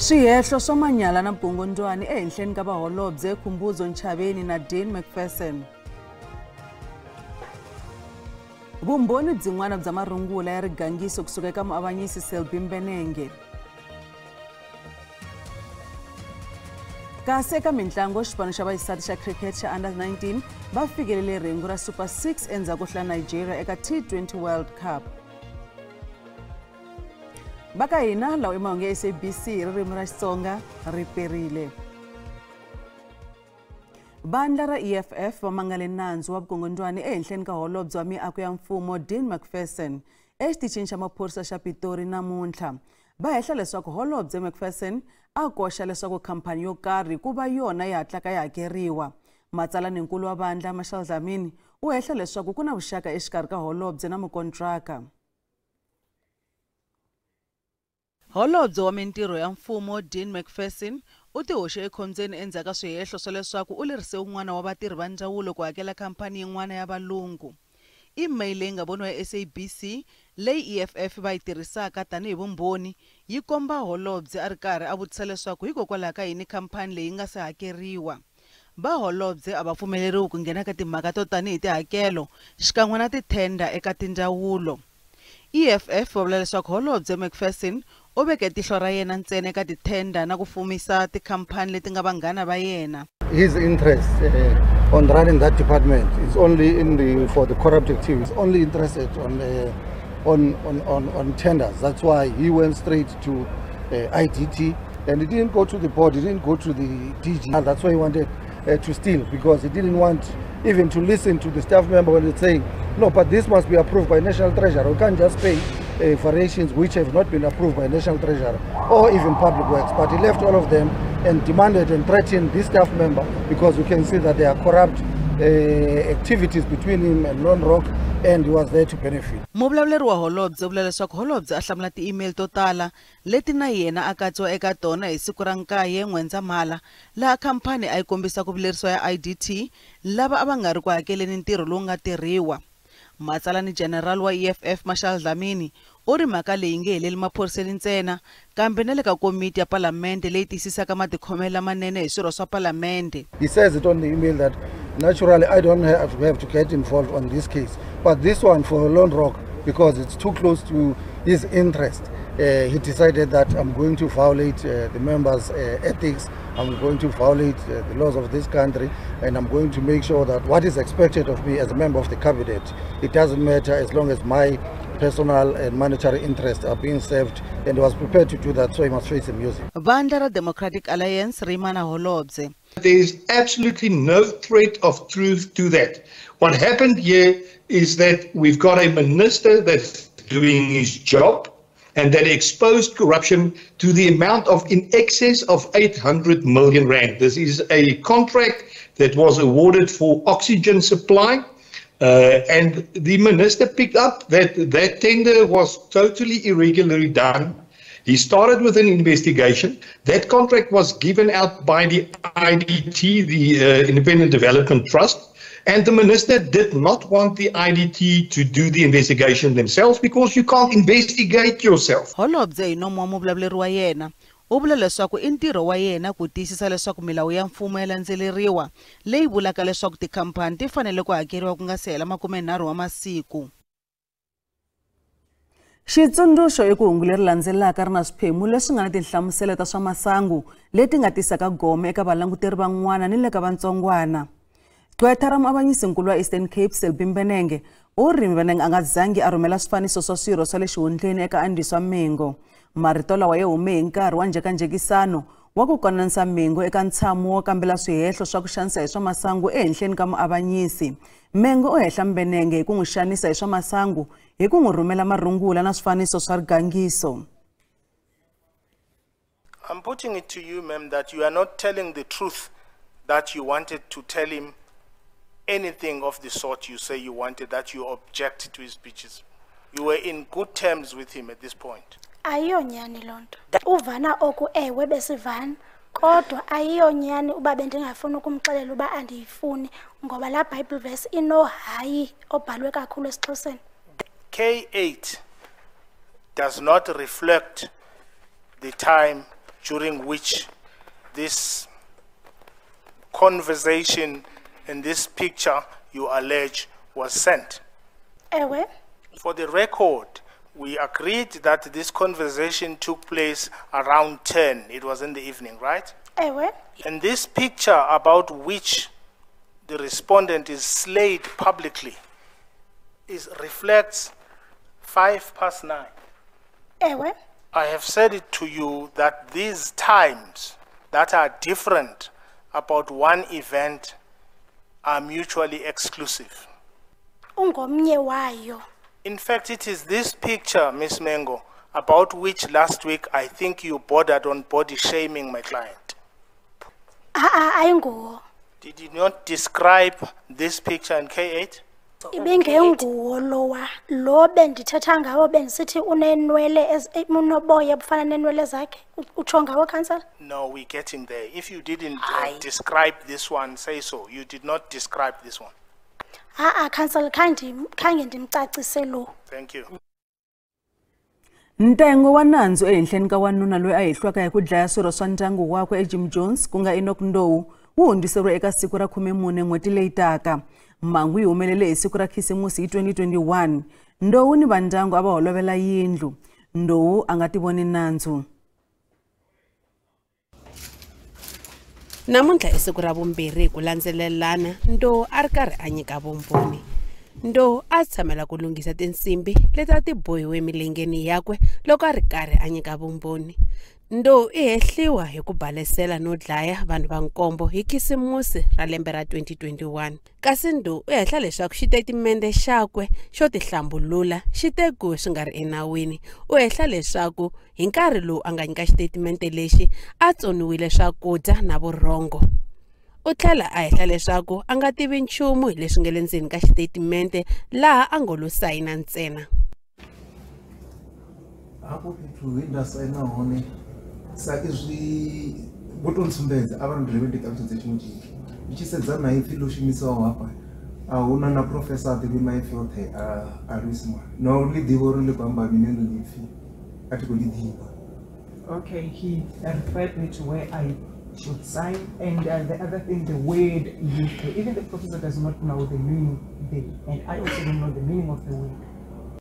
Swihehlo swa manyala na vukungundwani ehenhleni ka vaholobye Khumbudzo Ntshavheni na Dean Macpherson. Vumbhoni byin'wana bya marungula ya rigangiso kusuka eka muavanyisi Selby Mbenenge. Kasi eka mintlango, xipano xa vaxisati xa cricket xa under 19 va fikelele rhengu ra Super 6 endzhaku ko hlula Nigeria eka T20 World Cup. Va ka hina lawa i mahungu ya SABC hi ririmi ra Xitsonga ri perile. Vandla ra EFF va mangale nandzu wa vukungundwani ehenhleni ka holobye wa miako ya mfumo Dean Macpherson exitichini xa maphorisa xa Pitori namuntlha. Va hehla leswaku holobye Macpherson a koxa leswaku khampani yo karhi ku va yona yi hatlaka yi hakeriwa. Matsalaninkulu wa vandla Marshall Dlamini u hehla leswaku ku na vuxaka exikarhi ka holobye na mukontraka. Holobye wa mintirho ya mfumo Dean Macpherson u tihoxe ekhombyeni endzhaku ka swihehlo swa leswaku u lerise un'wana wa vatirhi va ndzawulo ku hakela khampani yin'wana ya valungu. Email leyi nga voniwa hi SABC leyi EFF va yi tirhisaka tanihi vumbhoni yi komba holobye a ri karhi a vutisa leswaku hikokwalaho ka yini khampani leyi nga se hakeriwa. Vaholobye a va pfumeleriwi ku nghena ka timhaka to tanihi tihakelo xikan'we na tithenda eka tindzawulo. EFF va vula leswaku holobye Macpherson u veke tihlo ra yena ntsena eka tithenda na ku fumisa tikhampani leti nga vanghana va yena. His interest on running that department is only in the for the corrupt activities. Only interested on tenders. That's why he went straight to IDT, and he didn't go to the board. He didn't go to the DG. And that's why he wanted to steal, because he didn't want even to listen to the staff member when they're saying, no, but this must be approved by National Treasury. We can't just pay variations which have not been approved by National Treasury or even Public Works. But he left all of them and demanded and threatened this staff member, because you can see that there are corrupt activities between him and Lone Rock, and he was there to benefit. Muvulavuleri wa holobye u vula leswaku holobye a hlamula ti-email to tala leti na yena a katsiwa eka tona hi siku ra 9 N'wendzamhala, laha khampani a yi kombisa ku vilerisiwa ya IDT lava a va nga ri ku hakeleni ntirho lowu nga tirhiwa. Matsalani General wa EFF Marshall Dlamini u ri mhaka leyi nge heleli maphoriseni ntsena kambe na le ka komiti ya palamende leyi tiyisisaka matikhomelo lamanene hi swirho swa palamende. He says it on the email that naturally I don't have to get involved on this case, but this one for Lone Rock, because it's too close to his interest, he decided that I'm going to violate the members' ethics, I'm going to violate the laws of this country, and I'm going to make sure that what is expected of me as a member of the cabinet, it doesn't matter as long as my personal and monetary interests are being served, and he was prepared to do that, so he must face the music. Vandla ra Democratic Alliance ri yima na holobye. There is absolutely no threat of truth to that. What happened here is that we've got a minister that's doing his job and that exposed corruption to the amount of in excess of 800 million rand. This is a contract that was awarded for oxygen supply, and the minister picked up that that tender was totally irregularly done. He started with an investigation. That contract was given out by the IDT, the Independent Development Trust, and the minister did not want the IDT to do the investigation themselves, because you can't investigate yourself. Holobye hi nomo wa muvulavuleri wa yena u vula leswaku i ntirho wa yena ku tiyisisa leswaku milawu ya mfumo ya landzeleriwa leyi vulaka leswaku tikhampani ti fanele ku hakeriwa ku nga si hela 30 wa masiku. Xitsundzuxo i ku hungu leri landzelaka ri na swiphemu leswi nga na tinhlamuselo ta swa masangu leti nga tisaka gome eka valanguteri van'wana ni le ka vantsongwana. Gqwetha ra muavanyisinkulu wa Eastern Cape Selby Mbenenge u ri Mbenenge a nga zangi a rhumela swifaniso swa swirho swa le xihundleni eka Andiswa Mengo. Marito lawa ya hume hi nkarhi wa njhekanjhekisano wa ku konanisa Mengo eka ntshamo wo kambela swihehlo swa ku xanisa hi swa masangu ehenhleni ka muavanyisi. Mengo u hehla Mbenenge hi ku n'wi xanisa hi swa masangu hi ku n'wi rhumela marungula na swifaniso swa rigangiso. I'm putting it to you, ma'am, that you are not telling the truth that you wanted to tell him anything of the sort you say you wanted, that you object to his speeches. You were in good terms with him at this point. Ayiyonyani loo nto. Uvana oku ewe besivana, kodwa ayiyonyani uba bendingafuni ukumxelela uba andiyifuni, ngoba laa Bible verse inohayi obhalwe kakhulu esiXhoseni. K8 does not reflect the time during which this conversation and this picture you allege was sent. Ewe. For the record, we agreed that this conversation took place around 10. It was in the evening, right? Ewe. And this picture about which the respondent is slayed publicly is reflects 9:05. Ewe. I have said it to you that these times that are different about one event are mutually exclusive. Ungomnye wayo. In fact, it is this picture, Ms. Mengo, about which last week I think you bordered on body shaming my client. Ha-a, ayinguwo. Did you not describe this picture in K8? Ibingenguwo lowa. Lo bendithetha ngawo bendisithi uneenwele unoboya obufana neenwele zakhe. Utsho ngawo, Counsel? No, we're getting there. If you didn't Aye. Describe this one, say so. You did not describe this one. Ha-a, Counsel, khange ndimcacise lo. Thank you. Ntengo wa nandzu ehenhleni ka wanuna loyi a hehliwaka hi ku dlaya swirho swa ndyangu wakwe eJim Jones ku nga Enoch Ndou wu hundziseriwe eka siku ra 14 n'hweti leyi taka. Mhangu yi humelele hi siku ra Khisimusi hi 2021. Ndou ni vandyangu a va holovela yindlu. Ndou a nga tivoni nandzu. Namuntlha i siku ra vumbirhi hi ku landzelelana Ndou a ri karhi a nyika vumbhoni. Ndou a tshamela ku lunghisa tinsimbi leti a ti bohiwe emilengeni yakwe loko a ri karhi a nyika vumbhoni. Ndou i hehliwa hi ku balesela no dlaya vanhu va nkombo hi Khisimusi ra lembe ra 2021. Kasi Ndou u hehla leswaku xitatimende xakwe xo tihlambulula xi tekiwe swi nga ri enawini. U hehla leswaku hi nkarhi lowu a nga nyika xitatimende lexi a tsoniwile swakudya na vurhongo. U tlhela a hehla leswaku a nga tivi nchumu hi leswi nga le ndzeni ka xitatimende laha a ngo lo sayina ntsena. Hafho fhethu he nda saina hone sa izwi vho to ntsumbedza a vha ri ndi ṱalutshedze tshiṅwe tshithu. Ndi tshi sedza maipfi ḽo shumisiwaho hafha a huna na professor a ḓivhi maipfi oṱhe a Luisimane. No ḽi ḓivha uri ḽi khou amba mini ḽi ipfi a thi khou ḽi ḓivha. Okay, he referred me to where I should sign, and the other thing, the word used, even the professor does not know the meaning there, and I also don't know the meaning of the word.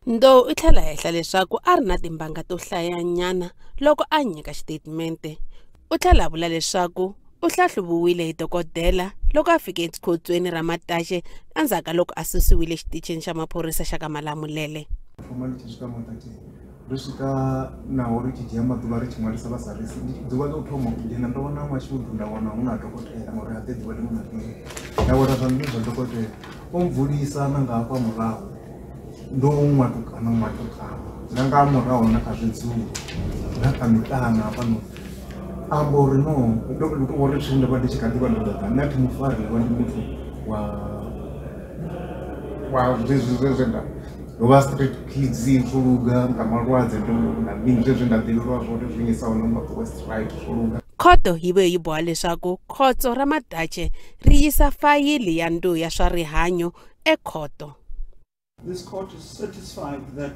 Ndou u tlhela hehla leswaku a ri na timbanga to hlayanyana loko a nyika xitatimende. U tlhela a vula leswaku u hlahluviwile hi dokodela loko a fike ekhotsweni ra Mataxe endzhaku ka loko a susiwile exitichini xa maphorisa xa ka Malamulele. Thoma ndi tshi swika Mataxe ri swika naho ri tshi dzhia maḓuvha ri tshi ṅwalisa vha sa risi. Ḓuvha ḽa u thoma u dzhena ndo wana mashudu nda wana hu na dokotela ngori ha ḓe ḓuvha ḽiṅwe na ḽiṅwe. Nda wela zwanḓani zwa dokotela o mvulisa na nga hafha murahu ndo ṅwatukana ṅwatukana na nga murahu na kha zwidzulo na kha miṱana hafhanoni. Amba uri no ndo uri thi ndo vha ndi tshi kha ḓivha ndo ḓa nṋe a thi mufari ndo vha ndi muthu wa zwezwi zwe nda ndo vha street kids zwo luga nga malwadze ndo na mini zwezwi nda ḓivhelwa zwone zwi ngisaho na North West right zwo luga. Khoto yi vuye yi boha leswaku khotso ra Madache ri yisa fayili ya Ndou ya swa rihanyo ekhoto. This court is satisfied that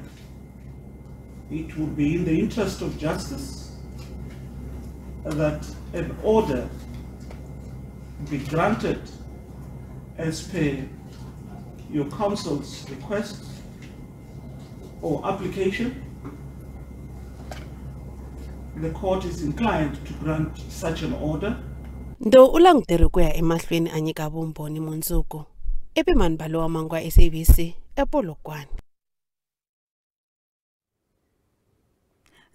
it would be in the interest of justice that an order be granted as per your counsel's request or application. The court is inclined to grant such an order. Ndou u languteriwe ku ya emahlweni a nyika vumbhoni mundzuku. Epimani Balowa Mangwa, SABC, ePolokwane.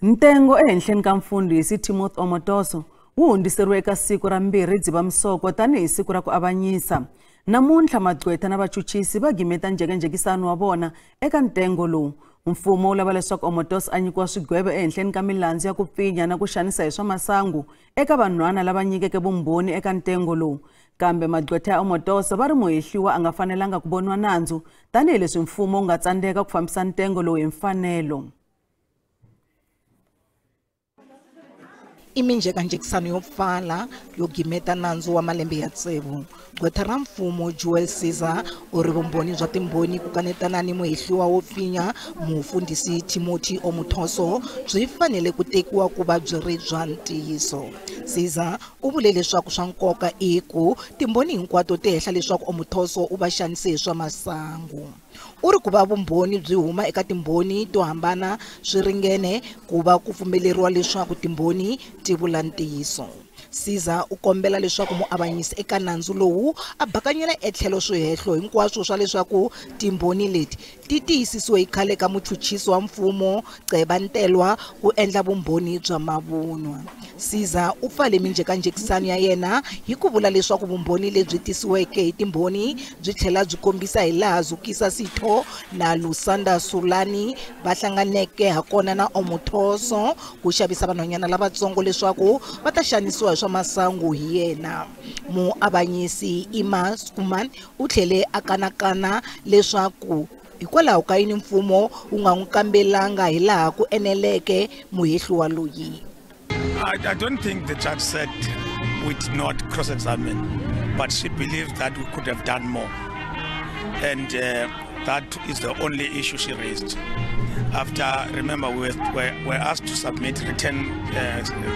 Ntengo ehenhleni ka mfundhisi Timothy Omotoso wu hundziseriwe eka siku ra 2 Dzivamisoko tanihi siku ra ku avanyisa. Namuntlha magqwetha na vachuchisi va gimeta njhekanjhekisano wa vona eka ntengo lowu. Mfumo wu lava leswaku Omotoso a nyikiwa swigwevo ehenhleni ka milandzu ya ku pfinya na ku xanisa hi swa masangu eka vanhwana lava nyikeke vumbhoni eka ntengo lowu. Kambe magqwetha ya Omotoso va ri muhehliwa a nga fanelanga ku voniwa nandzu tanihileswi mfumo wu nga tsandzeka ku fambisa ntengo lowu hi mfanelo. I minjhekanjhekisano yo pfala yo gimeta nandzu wa malembe ya 6. Gqwetha ra mfumo Joel Caesar u ri vumbhoni bya timbhoni ku kanetana ni muhehliwa wo pfinya mufundhisi Timothy Omotoso byi fanele ku tekiwa ku va byi ri bya ntiyiso. Caesar u vule leswaku swa nkoka i ku timbhoni hinkwato ti hehla leswaku Omotoso u va xanise hi swa masangu. U ri ku va vumbhoni byi huma eka timbhoni to hambana swi ringene ku va ku pfumeleriwa leswaku timbhoni ti vula ntiyiso. Caesar u kombela leswaku muavanyisi eka nandzu lowu a bakanyela etlhelo swihehlo hinkwaswo swa leswaku timbhoni leti ti tiyisisiwe hi khale ka muchuchisi wa mfumo Ceba Ntelwa ku endla vumbhoni bya mavunwa. Caesar u pfale minjhekanjhekisano ya yena hi ku vula leswaku vumbhoni lebyi tisiweke hi timbhoni byi tlhela byi kombisa hi laha Zukisa Sitho na Lusanda Sulani va hlanganeke hakona na Omotoso ku xavisa vanhwanyana lavatsongo leswaku va ta xanisiwa hi swa masangu hi yena. Muavanyisi Ima Skuman u tlhele a kanakana leswaku hikwalaho ka yini mfumo wu nga n'wi kambelanga hi laha ku eneleke muhehliwa loyi. I don't think the judge said we did not cross-examine, but she believed that we could have done more. And that is the only issue she raised. After, remember, we were asked to submit written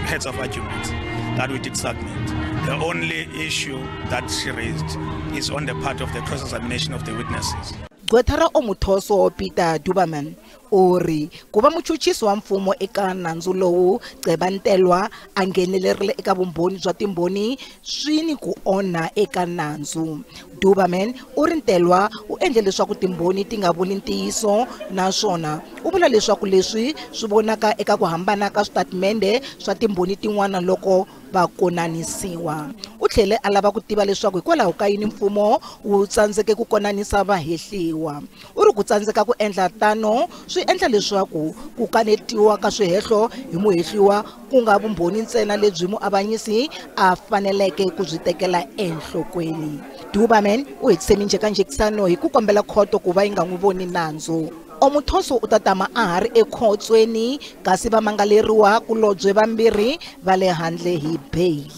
heads of arguments that we did submit. The only issue that she raised is on the part of the cross-examination of the witnesses. Gqwetha ra Omotoso Peter Duberman u ri ku va muchuchisi wa mfumo eka nandzu lowu Ceba Ntelwa a nghenelerile eka vumbhoni bya timbhoni swi ni ku onha eka nandzu. Duberman u ri Ntelwa u endle leswaku timbhoni ti nga vuli ntiyiso naswona u vula leswaku leswi swi vonaka eka ku hambana ka switatimende swa timbhoni tin'wana loko va konanisiwa. U tlhele a lava ku tiva leswaku hikwalaho ka yini mfumo wu tsandzeke ku konanisa vahehliwa. U ri ku tsandzeka ku endla tano swi endla leswaku ku kanetiwa ka swihehlo hi muhehliwa ku nga vumbhoni ntsena lebyi muavanyisi a faneleke ku byi tekela enhlokweni. Duberman u hetise minjhekanjhekisano hi ku kombela khoto ku va yi nga n'wi voni nandzu. Omotoso u ta tama a ha ri ekhotsweni kasi vamangaleriwa kulobye vambirhi va le handle hi bail.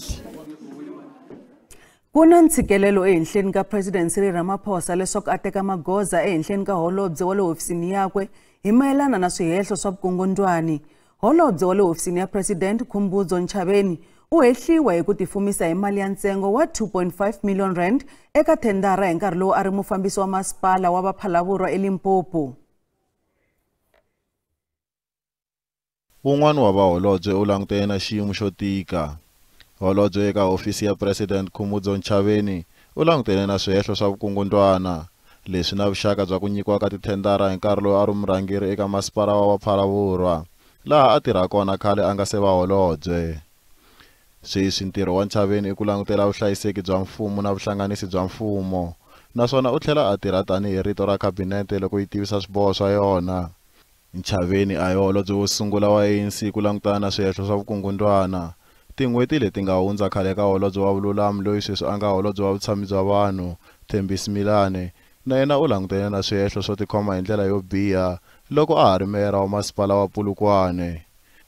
Ku na ntshikelelo ehenhleni ka President Cyril Ramaphosa leswaku a teka magoza ehenhleni ka holobye wa le hofisini yakwe hi mayelana na swihehlo swa vukungundwani. Holobye wa le hofisini ya President Khumbudzo Ntshavheni u hehliwa hi ku tifumisa hi mali ya ntsengo wa 2.5 million rand eka thendara hi nkarhi lowu a ri mufambisi wa masipala wa Vaphalavurwa eLimpopo. Wun'wana wa vaholobye u langutene na xiyimo xo tika. Holobye eka hofisi ya President Khumbudzo Ntshavheni u langutene na swihehlo swa vukungundwana leswi na vuxaka bya ku nyikiwa ka tithendara hi nkarhi lowu a ri murhangeri eka masipala wa Vaphalavurwa laha a tirha kona khale a nga se va holobye. Sweswi ntirho wa Ntshavheni i ku langutela vuhlayiseki bya mfumo na vuhlanganisi bya mfumo naswona u tlhela a tirha tanihi rito ra khabinete loko yi tivisa swiboho swa yona. Ntshavheni a hi holobye wo sungula wa ANC ku langutana na swihehlo swa vukungundwana. Tin'hweti leti nga hundza khale ka holobye wa vululami loyi sweswi a nga holobye wa vutshami bya vanhu Thembi Simelane na yena u langutene na swihehlo swo tikhoma hi ndlela yo biha loko a ha ri meyara wa masipala wa Polokwane.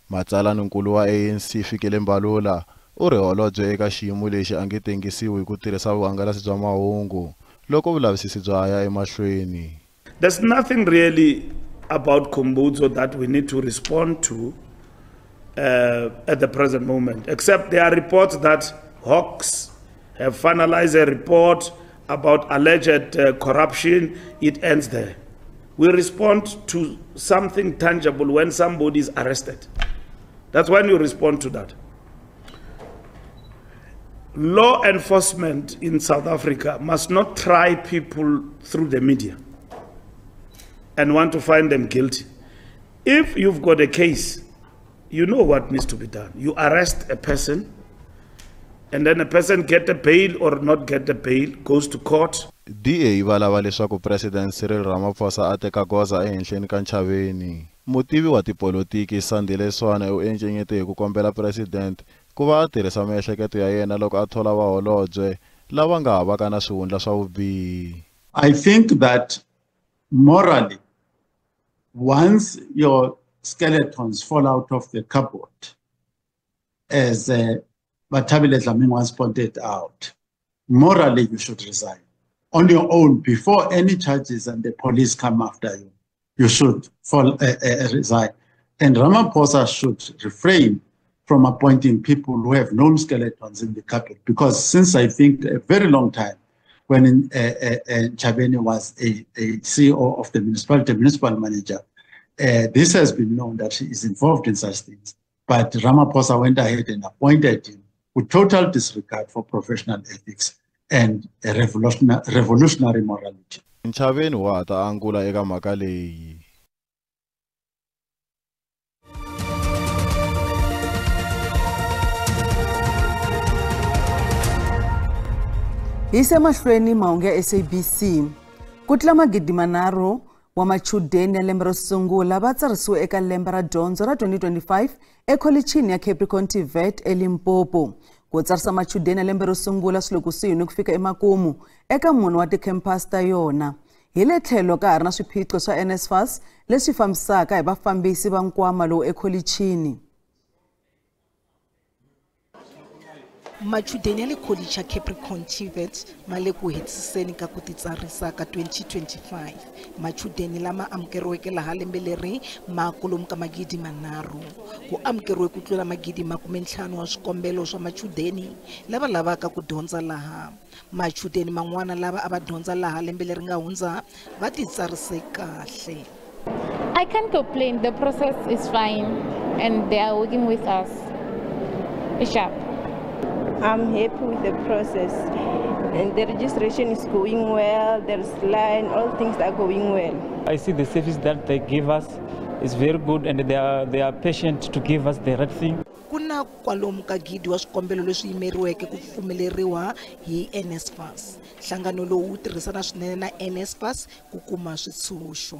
Matsalaninkulu wa ANC Fikile Mbalula u ri holobye eka xiyimo lexi a nge tengisiwi hi ku tirhisa vuhangalasi bya mahungu loko vulavisisi bya ha ya emahlweni. There's nothing really about Khumbudzo that we need to respond to at the present moment, except there are reports that Hawks have finalized a report about alleged corruption. It ends there. We respond to something tangible when somebody is arrested. That's when you respond to that. Law enforcement in South Africa must not try people through the media and want to find them guilty. If you've got a case, you know what needs to be done. You arrest a person, and then a person get a bail or not get the bail, goes to court. DA va lava leswaku President Cyril Ramaphosa a teka goza ehenhleni ka Ntshavheni. Mutivi wa tipolotiki Sandile Swana u encenyete hi ku kombela President ku va a tirhisa miehleketo ya yena loko a thola vaholobye lava nga ha vaka na swihundla swa vubihi. I think that morally, once your skeletons fall out of the cupboard, as Bathabile Dlamini once pointed out, morally you should resign on your own before any charges and the police come after you. You should resign. And Ramaphosa should refrain from appointing people who have known skeletons in the cupboard, because since I think a very long time, when Ntshavheni was a CEO of the municipality, municipal manager, this has been known that he is involved in such things. But Ramaphosa went ahead and appointed him with total disregard for professional ethics and a revolutionary morality. Ntshavheni wa ta angula eka mhaka leyi. Hi se mahlweni mahungu ya SABC. Ku tlula 3,000 wa machudeni ya lembe ro sungula va tsarisiwe eka lembe ra dyondzo ra 2025 ekholichini ya Capricorn TVET eLimpopo. Ku tsarisa machudeni ya lembe ro sungula swi le kusuhi ni ku fika emakumu eka mune wa tikhampasi ta yona. Hi le tlhelo ka ha ri na swiphiqo swa NSFAS leswi fambisaka hi vafambisi va nkwama lowu ekholichini. Machudeni ya le kholichi ya Capricorn TVET ma le ku hetisiseni ka ku titsarisa ka 2025. Machudeni lama amukeriweke laha lembe leri ma kwalomu ka 3,000. Ku amukeriwe ku tlula 50,000 wa swikombelo swa machudeni lava lavaka ku dyondza laha. Machudeni man'wana lava a va dyondza laha lembe leri nga hundza va titsarise kahle. I can't complain. The process is fine and they are working with us. Sharp. I'm happy with the process, and the registration is going well, there's line, all things are going well. I see the service that they give us is very good, and they are patient to give us the right thing. Kuna kwalomu ka 1,000 wa swikombelo leswi yimeriweke ku pfumeleriwa hi NSFAS. Nhlangano lowu wu tirhisana swinene na NSFAS ku kuma switshunxo.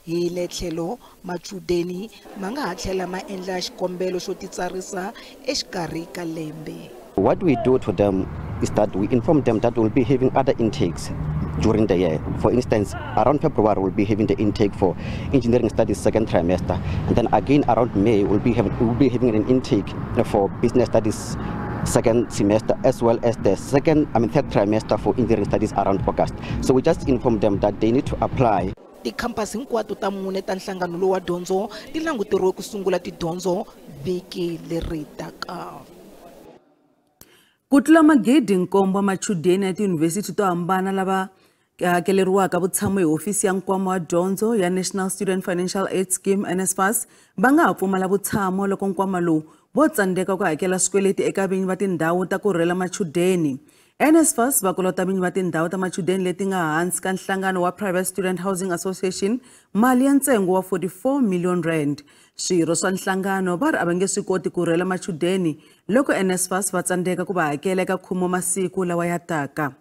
Hi le tlhelo machudeni ma nga ha tlhela ma endla xikombelo xo titsarisa exikarhi ka lembe. What we do to them is that we inform them that we'll be having other intakes during the year. For instance, around February we'll be having the intake for engineering studies second trimester, and then again around May we'll be having an intake for business studies second semester, as well as the third trimester for engineering studies around August. So we just inform them that they need to apply. Tikhampasi hinkwato ta mune ta nhlangano lowu wa dyondzo ti languteriwe ku sungula tidyondzo vhiki leri taka. Ku tlula 7,000 wa machudeni ya tiyunivhesiti to hambana lava hakeleriwaka vutshamo hi hofisi ya nkwama wa dyondzo ya National Student Financial Aid Scheme NSFAS va nga ha pfumala vutshamo loko nkwama lowu vo tsandzeka ku hakela swikweleti eka vinyi va tindhawu ta ku rhurhela machudeni. NSFAS va kolota vinyi va tindhawu ta machudeni leti nga hansi ka nhlangano wa Private Student Housing Association mali ya ntsengo wa 44 million rand. Swirho swa nhlangano va ri a va nge swi koti ku rhurhela machudeni loko NSFAS va tsandzeka ku va hakela eka 10 masiku lawa ya taka.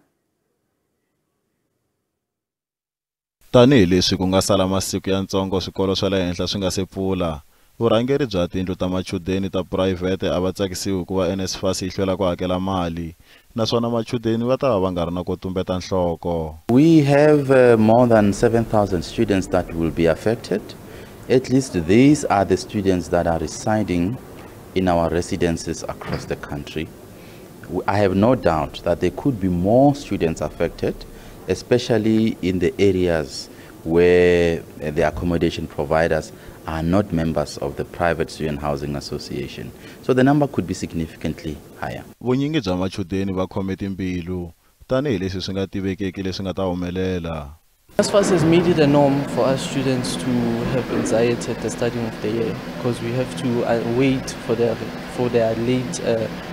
Tanihi leswi ku nga sala masiku ya ntsongo swikolo swa le henhla swi nga se pfula, vurhangeri bya tindlu ta machudeni ta phurayivhete a va tsakisiwi ku va NSFAS yi hlwela ku hakela mali, naswona machudeni va ta va va nga ri na ko tumbeta nhloko. We have more than 7,000 students that will be affected. At least these are the students that are residing in our residences across the country. I have no doubt that there could be more students affected, especially in the areas where the accommodation providers are not members of the Private Student Housing Association. So the number could be significantly higher. Vunyingi bya machudeni va khome timbilu tanihileswi swi nga tivekeki leswi nga ta humelela. NSFAS has made it a norm for us students to have anxiety at the starting of the year, because we have to wait for their late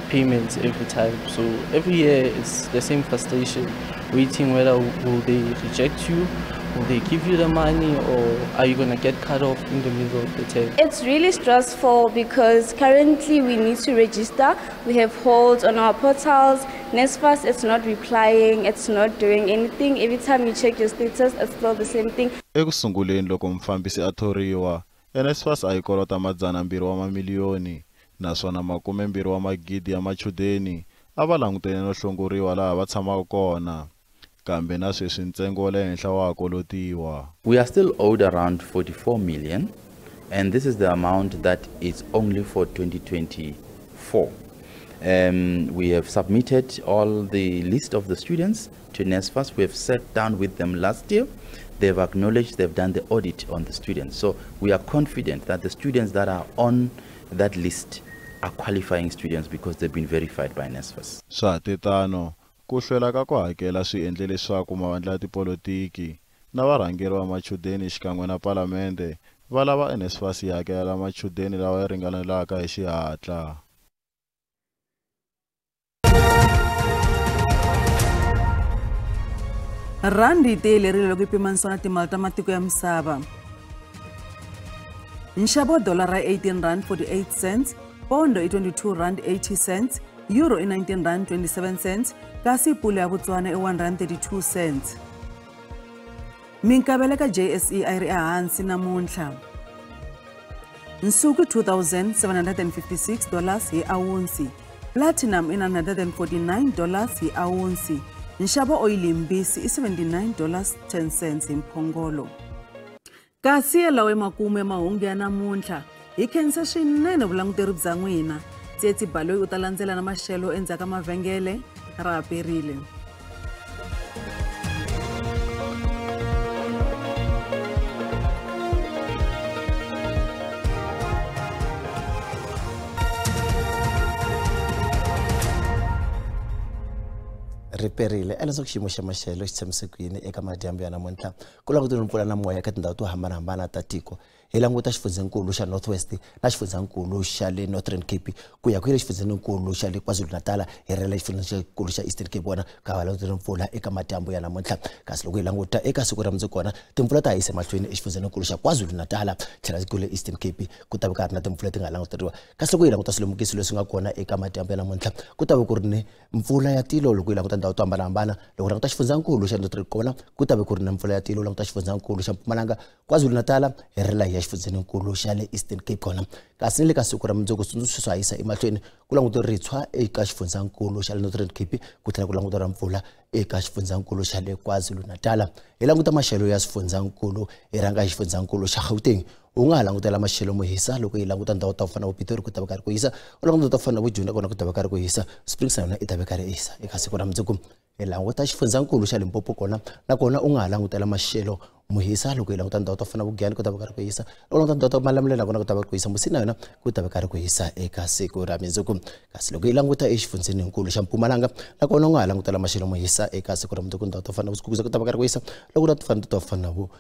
payments every time. So every year it's the same frustration, waiting whether will they reject you, will they give you the money, or are you going to get cut off in the middle of the term? It's really stressful because currently we need to register. We have holds on our portals. NSFAS, it's not replying, it's not doing anything. Every time you check your status, it's still the same thing. Ekusunguleni loko mufambisi a thoriwa, NSFAS a yi kolota 200 wa mamiliyoni, naswona 20 wa magidi ya machudeni a va langutene no hlongoriwa laha va tshamaka kona. Kambe na sweswi ntsengo wa le henhla wa kolotiwa. We are still owed around 44 million, and this is the amount that is only for 2024. 4. We have submitted all the list of the students to NSFAS. We have sat down with them last year. They've acknowledged they've done the audit on the students. So we are confident that the students that are on that list are qualifying students because they've been verified by NSFAS. Swa titano, ku hlwela ka ku hakela swi endle leswaku mavandla ya tipolotiki na varhangeri va machudeni xikan'we na palamende va lava NSFAS yi hakela machudeni lawa ya ringanelaka hi xihatla. Randi yi tiyelerile loko yi pimanisiwa na timali ta matiko ya misava. Nxavo wa dolara i R18.48, pondo i R22.80, euro i R19.27, kasi pula ya Botswana i R1.32. Minkavelo ka JSE a yi ri ehansi namuntlha. Nsuku $2,756 hi awunsi, platinum i $949 hi awunsi. Nxavo oyili mbisi i $79.10 hi mphongolo. Kasi yalawo emakumu ya mahungu ya namuntlha, hi khensa swinene vulanguteri bya n'wina. Tsietsi Baloyi u ta landzela na maxelo endzhaku ka mavhengele. Ra haperile. Riperile ela swa xiyimo xa maxelo xi tshamise ku yini eka madyambu ya namuntlha ku langutela mpfula na moya eka tindhawu to hambanahambana ta tiko. Hi languta xifundzankulu xa North West na xifundzankulu xa le Northern Cape ku ya ku yile xifundzankulu xa le KwaZulu-Natal hi rhela xifundzankulu xa Eastern Cape vona ka va langutela mpfula eka madyambu ya namuntlha. Kasi loko hi languta eka siku ra mundzuku kona timpfula ta hisa mahlweni exifundzankulu xa KwaZulu-Natal tlhela ku le Eastern Cape ku ta va ka ri na timpfula ti nga languteriwa. Kasi loko hi languta swilemukiso leswi nga kona eka madyambu ya namuntlha ku ta va ku ri ni mpfula ya tilo loko hi languta ndhawu to hambanahambana. Loko languta xifundzankulu xa Northern kona ku ta va ku ri na mpfula ya tilo, languta xifundzankulu xa Mpumalanga, KwaZulu-Natal hi rhela hi ya xifundzankulu xa le Eastern Cape kona. Kasi ni le ka siku ra mundzuku switsundzuxo swa hisa emahlweni ku languta ritshwa eka xifundzankulu xa le Northern Cape ku tlhela ku languta ra mpfula eka xifundzankulu xa le KwaZulu-Natal. Hi languta maxelo ya xifundzankulu hi rhanga hi xifundzankulu xa Gauteng. U nga ha langutela maxelo mo hisa loko hi languta ndhawu ta ku fana na Pitori ku ta va karhi ku hisa, u languta ta ku fana na Vujunda kona ku ta va karhi ku hisa, Springs na yona i ta va karhi hisa eka siku ra mundzuku. Hi languta xifundzankulu xa Limpopo kona nakona u nga ha langutela maxelo mo hisa loko hi languta ndhawu ta ku fana na Vugiyani ku ta va karhi ku hisa, u languta ndhawu ta Malamulele nakona ku ta va ku hisa, Musina yona ku ta va karhi ku hisa eka siku ra mundzuku. Kasi loko hi languta exifundzeninkulu xa Mpumalanga nakona u nga ha langutela maxelo mo hisa eka siku ra mundzuku, ndhawu ta ku fana na Vusikukuza ku ta va karhi ku hisa, loko ta fana na vo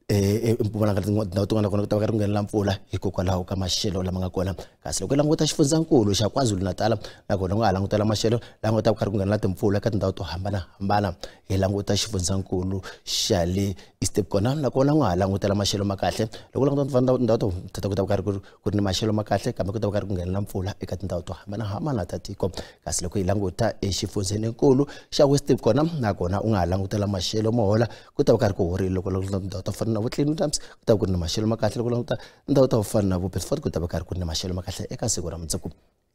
Mpumalanga tindhawu tin'wana kona ku ta va karhi ku nghenela mpfula hikokwalaho ka maxelo lama nga kona. Kasi loko hi languta xifundzankulu xa KwaZulu-Natal nakona u nga ha langutela maxelo lama nga ta va karhi ku nghenela timpfula eka tindhawu to hambanahambana. Hi languta xifundzankulu xa le Eastern kona nakona u nga ha langutela maxelo ma kahle loko u languta tindhawu to ku ta va karhi ku ri ni maxelo ma kahle kambe ku ta va karhi ku nghenela mpfula eka tindhawu to hambanahambana ta tiko. Kasi loko hi languta exifundzeninkulu xa Western kona nakona u nga ha langutela maxelo mo hola ku ta va karhi ku horile loko languta tindhawu to fana na Clean Times ku ta ku ri ni maxelo ma kahle loko languta ndhawu ta ku fana na vo Bedford ku ta va karhi ku ri ni maxelo ma kahle eka siku ra mundzuku.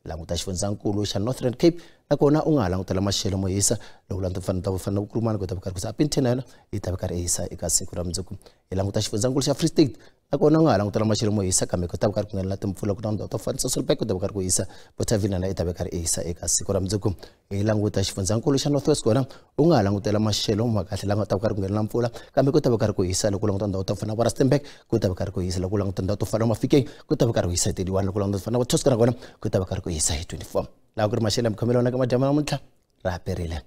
Languta xifundzankulu xa Northern Cape nakona u nga ha langutela maxelo mo hisa loko languta ta ku fana na Vukurumani ku ta va karhi ku hisa, Upington na yona yi ta va karhi hisa eka siku ra mundzuku. Hi languta xifundzankulu xa Free State nakona u nga ha langutela maxelo mo hisa kambe ku ta va karhi ku nghenela timpfula ku na ndhawu to fana na Sasolburg ku ta va karhi ku hisa, Bothaville na yona yi ta va karhi hisa eka siku ra mundzuku. Hi languta xifundzankulu xa North West kona u nga ha langutela maxelo ma kahle lama ta va karhi ku nghenela mpfula kambe ku ta va karhi ku hisa loko languta ndhawu to fana na Rustenburg ku ta va karhi ku hisa, loko languta ndhawu to fana na Mafikeng ku ta va karhi ku hisa hi 31, loko languta fana na Toscana kona ku ta va karhi ku hisa hi 24. Laha ku ri maxelo ya mikhomelo ka madyambu namuntlha ra haperile.